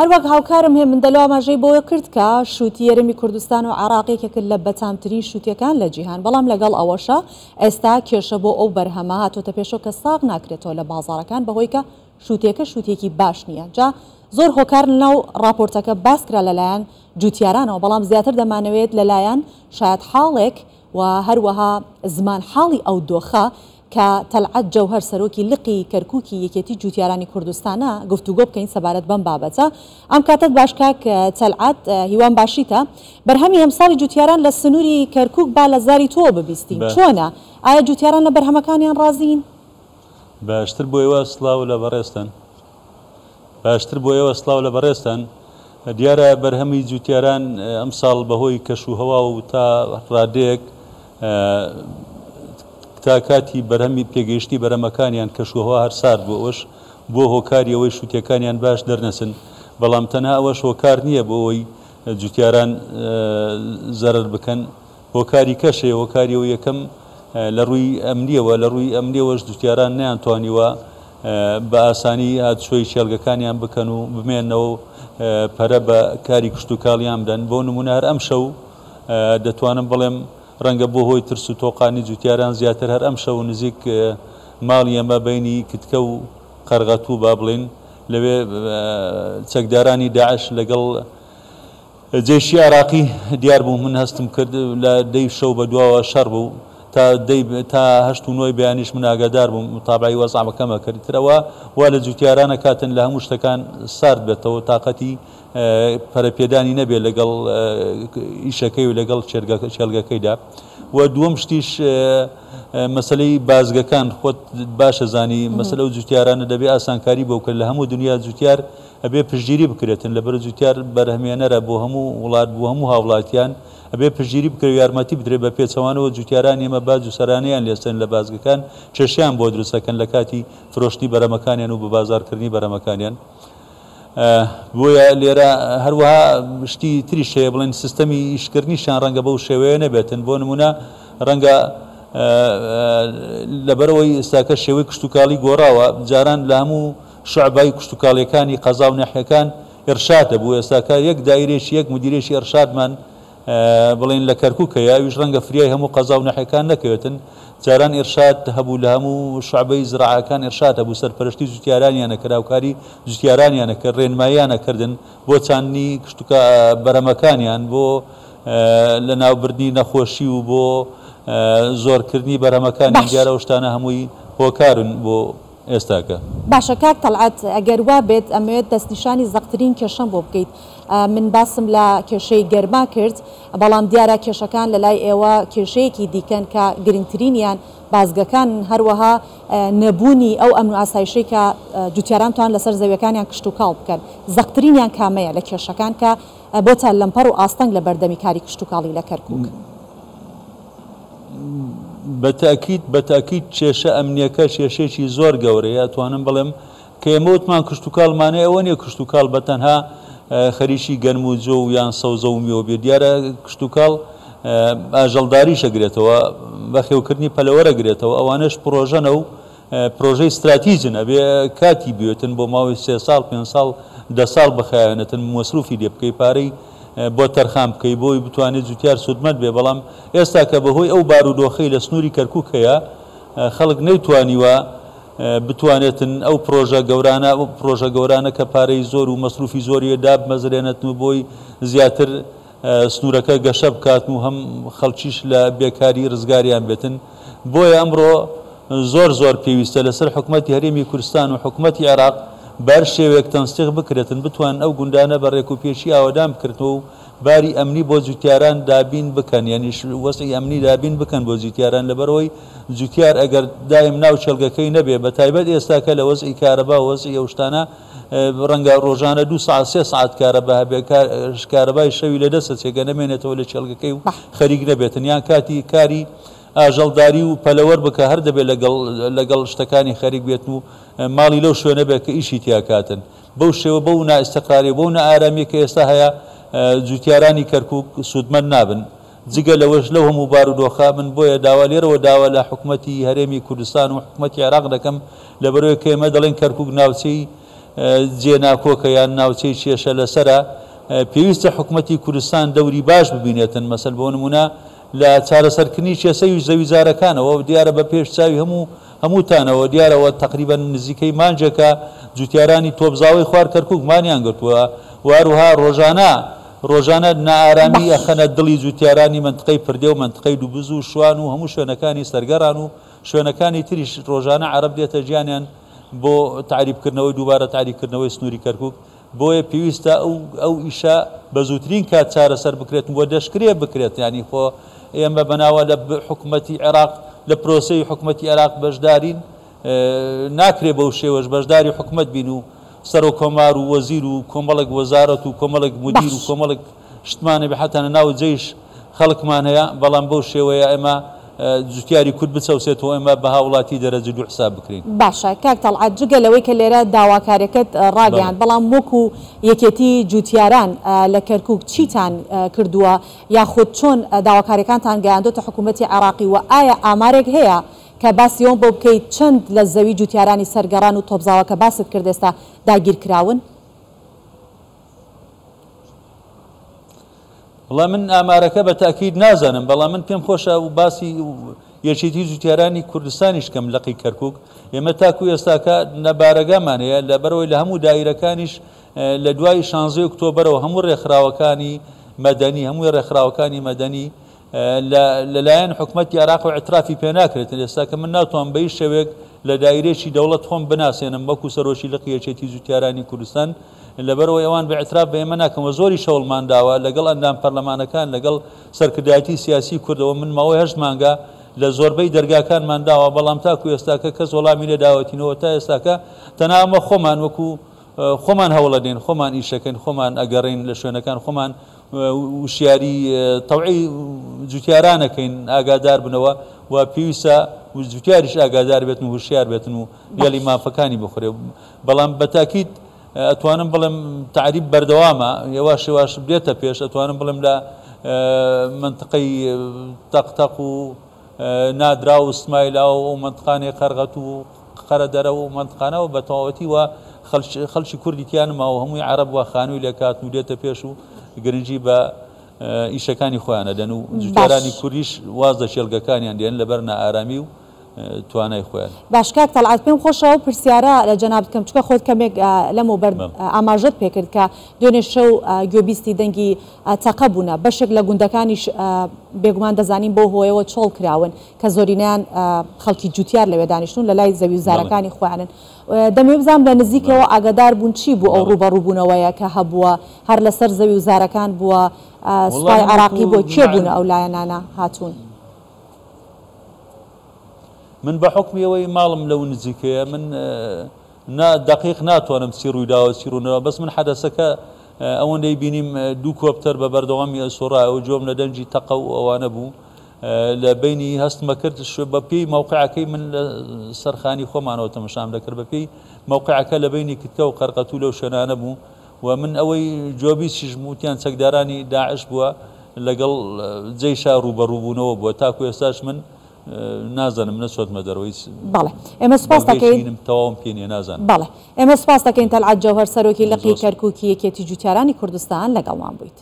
هەروەک هاوکارم هێمن دەلۆ ئاماژەی بەوە کرد کە شووتی هەرێمی کوردستان و عێراق یەکێکن لە بەتامترین شووتیەکان لە جیهان، بەڵام لەگەڵ ئەوەشا ئێستا کێشە بۆ ئەو بەرهەمە هاتۆتە پێشەوە کە ساغ ناکرێتەوە لە بازاڕەکان بەهۆی کە شووتیەکە شووتیەکی باش نییە. جا زۆر هۆکار لەناو ڕاپۆرتەکە باس کرا لەلایەن جووتیارانەوە، بەڵام زیاتر دەمانەوێت لەلایەن شایەتحاڵێک و هەروەها زمانحاڵی ئەو دۆخە کە تەلعەت جەوهەر سەرۆکی لقی کەرکوکی یەکێتی جوتیارانی کوردستانە گفتوگۆ بکەین سەبارەت بەم بابەتە. ئەم کاتەت باش کاک تەلعەت، هیوام باشیتە. بەرهەمی ئەمساڵی جوتیاران لە سنوری کەرکوک با لە زاری تۆوە ببیستین چۆنە؟ ئایا جوتیاران لە بەرهەمەکانیان ڕازین؟ باشتر بۆ ئێوە سڵاو لە بەڕێزتان. باشتر بۆ ئێوە سڵاو لە بەڕێزتان. دیارە بەرهەمی جوتیاران ئەمساڵ بەهۆی کەش و هەوا و تا ڕادەیەک تا کاتی بەرهەمی پێگەیشتنی بەرەمەکانیان کەش و هەوا هەر سارد بوو ئەوەش بووە هۆکاری ئەوەی شوتیەکانیان باش دەرنەچن بەڵام تەنها ئەوەش هۆکار نییە بۆ ئەوەی جوتیاران زەرەر بکەن هۆکاری کەش هەیە، هۆکاری ئەوەی یەکەم لە ڕووی ئەمنییەوە، لە ڕووی ئەمنییەوەش جوتیاران نەیانتوانیوە بە ئاسانی هاتوچۆی کێڵگەکانیان بکەن و بمێنەوە و پەرە بە کاری کشتوکاڵیان بدەن. بۆ نموونە هەر ئەمشەو دەتوانم بڵێم ڕەنگە بۆ هۆی ترس و تۆقانی جوتیاران زیاتر هەر ئەمشەو نزیک ماڵی ئێمە بەینی کتکە و قەرغەتوو با بڵێین لەوێ چەکدارانی داعش لەگەڵ جەیشی عێراقی دیار بوو، من هەستم کرد لە دەی شەو بە دواوە شەڕ بوو، تا دەی تا هەشت و نۆی بەیانیش من ئاگادار بووم، موتابەعەی وەزعەکەم ئەکرد، ئیتر ئەوە وا لە جوتیاران ئەکاتن لە هەموو شتەکان سارد بێتەوە، تاقەتی پەرەپێدانی نەبێت لەگەڵ ئیشەکەی و لەگەڵ کێڵگەکەیدا. و دووەم شتیش مەسەلەی بازگەکان، خۆت باش ئەزانی مەسەلە ئەو جوتیارانە دەبێ ئاسانکاری بۆ بکرێت، لە هەموو دنیا جوتیار ئەبێ پشتگیری بکرێتن لەبەر جوتیار بەرهەمێنەرە بۆ هەموو وڵات بۆ هەموو هاوڵاتیان ئەبێ پشتگیری بکرێت و یارمەتی بدرێت بە پێچەوانەوە جوتیارانی ئێمە باج و سەرانەیان لێسەن لە بازگەکان کێشەیان بۆ دروست ئەکەن لە کاتی فرۆشتنی بەرەمەکانیان و بە بازاڕکردنی بەرەمەکانیان بۆیە لێرە هەروەها شتی تریش هەیە بڵێن سیستەمی ئیشکردنیشیان ڕەنگە بەو شێوەیە نەبێتن بۆ نمونە ڕەنگە لەبەرەوەی ئێستاکە شێوەی کشتوکاڵی گۆڕاوە جاران لە هەموو شوعبەی کشتوکاڵیەکانی قەزا و ناحیەکان ئیرشاد هەبوو، ئێستاکە یەک دایرەیەکی یەک مدیرێکی ئیرشادمان بڵێین لە کەرکوک هەیە ئەویش ڕەنگە فریای هەموو قەزا و ناحیەکان نەکەوێتن، جاران ئیرشاد هەبوو لە هەموو شوعبەی زراعەکان ئیرشاد هەبوو سەرپەرشتی جوتیارانیان ئەکرد هاوکاری جوتیارانیان ئەکرد ڕێنماییان ئەکردن بۆ چاندنی کشتوکا بەرهەمەکانیان بۆ لەناوبردنی نەخۆشی و بۆ زۆرکردنی بەرهەمەکانیان باش. دیارە ئەو شتانە هەمووی هۆکارن بۆ ئێستاکە. باشە کاک تەڵعەت ئەگەر وا بێت ئەمەوێت دەستنیشانی زەقترین کێشەم بۆ بکەیت من باسم لە کێشەی گەرما کرد بەڵام دیارە کێشەکان لە لای ئێوە کێشەیەکی دیکەن کە گرنگترینیان بازگەکانن هەروەها نەبوونی ئەو ئەمن و ئاسایشەی کە جوتیاران توان لەسەر زەویەکانیان کشتوکاڵ بکەن زەقترینیان کامەیە لە کێشەکان کە بۆتە لەمپەڕ و ئاستەنگ لە بەردەمی کاری کشتوکاڵی لە کەرکوک؟ بە تەئکید بە تەئکید کێشە ئەمنیەکە کێشەیەکی زۆر گەورەیە ئەتوانم بڵێم کە ئێمە وتمان کشتوکاڵ مانای ئەوە نیە کشتوکاڵ بە تەنها خەریکی گەنم و جۆ و یان سەوزە و میوە بێت دیارە کشتوکاڵ ئاژەڵداریش ئەگرێتەوە بەخێوکردنی پەلەوەر ئەگرێتەوە ئەوانەش پرۆژەنە و پرۆژەی ستراتیجن ئەبێ کاتی بوێتن بۆ ماوەی سێ ساڵ پێنج ساڵ دە ساڵ بخایەنێتن مەسروفی لێ بکەی پارەی بۆ تەرخان بکەی بۆی بتوانێت جوتیار سوودمەند بێ بەڵام ئێستا کە بەهۆی ئەو بارودۆخەی لە سنووری کەرکوک هەیە خەڵک نەیتوانیوە بتوانێتن ئەو پرۆژە گەورانە ئەو پرۆژە گەورانە کە پارەی زۆر و مەسروفی زۆریە دابمەزرێنێتن و بۆی زیاتر سنوورەکە گەشە بکاتن و هەم خەڵکیش لە بێکاری رزگاریان بێتن، بۆیە ئەمڕۆ زۆر زۆر پێویستە لەسەر حکومەتی هەرێمی کوردستان و حکومەتی عێراق بە هەر شێوەیەک تەنسیق بکرێتن بتوانن ئەو گوندانە بە رێکوپێکی ئاوەدان بکرنەوە و باری ئەمنی بۆ جوتیاران دابین بکەن یانیش وەزعی ئەمنی دابین بکەن بۆ جوتیاران لەبەرئەوەی جوتیار ئەگەر دایم ناو کێڵگەکەی نەبێ بەتایبەت ئێستاکە لە وەزعی کارەبا و وەزعی ئەو شتانە ڕەنگە ڕۆژانە دوو سەعات سێ سەعات کارەبا هەبێ کارەبای شەوی لە دەست ئەچێ گە نەمێنێتەوە لە کێڵگەکەی و خەریک نەبێتن یان کاتی کاری ئاژەڵداری و پەلەوەر بکە هەر دەبێت لەگەڵ لەگەڵ شتەکانی خەریک بێتن و ماڵی لەو شوێنە بێت کە ئیشی تیا کاتن بەو شێوە بەو نائیستقراری و بەو نائارامیە کە ئێستا هەیە جوتیارانی کەرکوک سوودمەند نابن جگە لەوەش لەو هەموو بارودۆخە من بۆیە داوا لێرەوە داوا لە حکومەتی هەرێمی کوردستان و حکومەتی عێراق دەکەم لەبەرئەوەی کە ئێمە دەڵێن کەرکوک ناوچەی جێ ناکۆکە یان ناوچەی کێشە لەسەرە پێویستە حکومەتی کوردستان دەوری باش ببینێتن مەسەل بۆ نمونە لە چارەسەرکردنی کێسەی زەویزارەکانەوە دیارە بە پێش چاوی هەموو هەمووتانەوە دیارەوە تەقریبەن نزیکەی مانگێکە جوتیارانی تۆپزاوەی خوار کەرکوک مانیان گرتووە و هەروها ڕۆژانە ڕۆژانە نائارامی ئەخەنە دڵی جوتیارانی مەنتقەی پردێ و مەنتقەی دووبز و شوان و هەموو شوێنەکانی سەرگەڕان و شوێنەکانی تریش ڕۆژانە عەرەب دێتە گیانیان بۆ تەعریبکردنەوەی دووبارە تەعریبکردنەوەی سنووری کەرکوک بۆیە پێویستە ئەو ئەو ئیشە بە زووترین کات چارەسەر بکرێت و دەشکرێ بکرێت یانی خۆ ئێمە بەناوە لە حکومەتی عێراق لە پرۆسەی حکومەتی عێراق بەشدارین ناکرێ بەو شێوەش بەشداری حکومەت بین و سەرۆک کۆمار و وەزیر و کۆمەڵێک وەزارەت و کۆمەڵێک مدیر و باش. کۆمەڵێک شتمان هەبێ حەتا لە ناو جەیش خەڵکمان هەیە بەڵام بەو شێوەیە ئێمە جوتیاری کورد بچەوسێتەوە ئێمە بە هاوڵاتی دەرەجە دوو حساب بکرێین. باشە کاک تەڵعەت جگە لەوەی کە لێرە داواکاریەکەت بەڵێ. ڕاگەیاند بەڵام وەکو یەکێتی جوتیاران لە کەرکوک چیتان کردووە یاخود چۆن داواکاریەکانتان گەیاندۆتە حکومەتی عێراقی وە ئایا ئامارێک هەیە کە باسی ئەوەم بۆ بکەیت چەند لە زەوی جوتیارانی سەرگەڕان و تۆپزاوە کە باست کرد ئێستا داگیرکراون؟ وەڵا من ئامارەکە بە تاکید نازانم بەڵام من پێم خۆشە و باسی یەکێتی جوتیارانی کوردستانیش کەم لقی کەرکک ئێمە تاکو ئێستاکە نە بارەگامان هەیە لەبەرەوەی لە هەموو دایرەکانیش لە دوای شانزەی ئۆکتۆبەرەوە هەموو ڕێکخراوەکانی مەدەنی هەمووی ڕێکخراوەکانی مەدەنی لە لەلایەن حکومەتی عێراقەوە ئیعترافی پێ ناکرێتن، ئێستا کە من ناتوانم بە هیچ شێوەیەک لە دایرەیەکی دەوڵەت خۆم بناسێنم وەکو سەرۆکی لقی یەکێتی جوتیارانی کوردستان، لەبەرئەوەی ئەوان بە ئیعتراف بە ئێمە ناکەن و زۆریش هەوڵمان داوە لەگەڵ ئەندام پەرلەمانەکان لەگەڵ سەرکردایەتی سیاسی کوردەوە من ماوەی هەشت مانگە لە زۆربەی دەرگاکانمان داوە بەڵام تاکو ئێستاکە کەس وەڵامی نەداوەتینەوە تا ئێستاکە تەنها ئەمە خۆمان وەکو خۆمان هەوڵەدەین خۆمان ئیشەکەین خۆمان ئەگەڕێین لە شوێنەکان خۆمان وشیاری تەوعی جوتیارانەکەین ئاگادار بنەوە و پێویستە جوتیاریش ئاگادار بێتن و هوشیار بێتن و گەلی باش. مافەکانی بخورێ بەڵام بە تاکید ئەتوانم بڵێم تەعریب بەردەوامە هێواش هێواش دێتە پێش ئەتوانم بڵێم لە مەنتقەی تەق تەق و نادراو و سمایلاوە و ئەو مەنتقانەی قەرغەت و قەرەدەرە و مەنتقانەوە بە تەواوەتی وە خەڵکی کوردی تیا نەماوە هەمووی عەرەب وە خانووی لێکهاتن و دێتە پێش و گرنگی بە ئیشەکانی خۆیان ئەدەن و جوتیارانی باش. کوردیش واز لە کێڵگەکانیان دێنن لەبەر نائارامی و توانای خۆیان. باش کاک تەڵعەت پێم خۆشە ئەو پرسیارە لە جەنابت بکەم چونکە خۆت کەمێک لەمەوبەر بەڵێ. ئاماژەت پێکرد کە دوێنێ شەو گوێبیستی دەنگی تەقە بوونە بەشێک لە گوندەکانیش بێگومان دەزانین بەو هۆیەوە چۆڵ کراون کە زۆرینەیان خەڵکی جوتیار لەوێ دانیشتوون لە لای زەوی و زارەکانی خۆیانن. دەمەوێ بزانم لە نزیکەوە ئاگادار بوون چی بوو ئەو ڕووبەڕووبوونەوەیە کە هەبووە هەر لەسەر زەوی و زارەکان بووە سوپای عێراقی بووە کێ بوونە ئەو لایەنانە هاتوون؟ من بە حوکمی ئەوەی ماڵم لەو نزیکەیە من نا دەقیق ناتوانم چی ڕوویداوە چی ڕوونەوە بەس من حەدەسەکە ئەوەندەی بینیم دوو کۆپتەر بە بەردەوامی ئەسوڕایەوە جۆم لە دەنگی تەقە و ئەوانە بوو لە بەینی هەستمە کرد بە پێی مەوقعەکەی من لە سەرخانی خۆمانەوە تەمەشام دەکرد بە پێی مەوقعەکە لە بەینی کتکە و قەرقەتوو لەو شوێنانە بوو و من ئەوەی جۆبیچیش وتیان چەکدارانی داعش بووە لەگەڵ جەیشا ڕووبەڕووبوونەوە بووە تاکو ئێستاش من نازانم نەچۆتمە دەرەوە هیچ بەڵێ ئێمە سوپاس بەڵگەیەکی دەکەین. نم تەواوم پێ نییە نازانم. بەڵێ ئێمە سوپاس دەکەین تەلعەت جەوهەر سەرۆکی لقی زۆر سوپاس. کەرکوکی یەکێتی جوتیارانی کوردستان لەگەڵمان بوویت.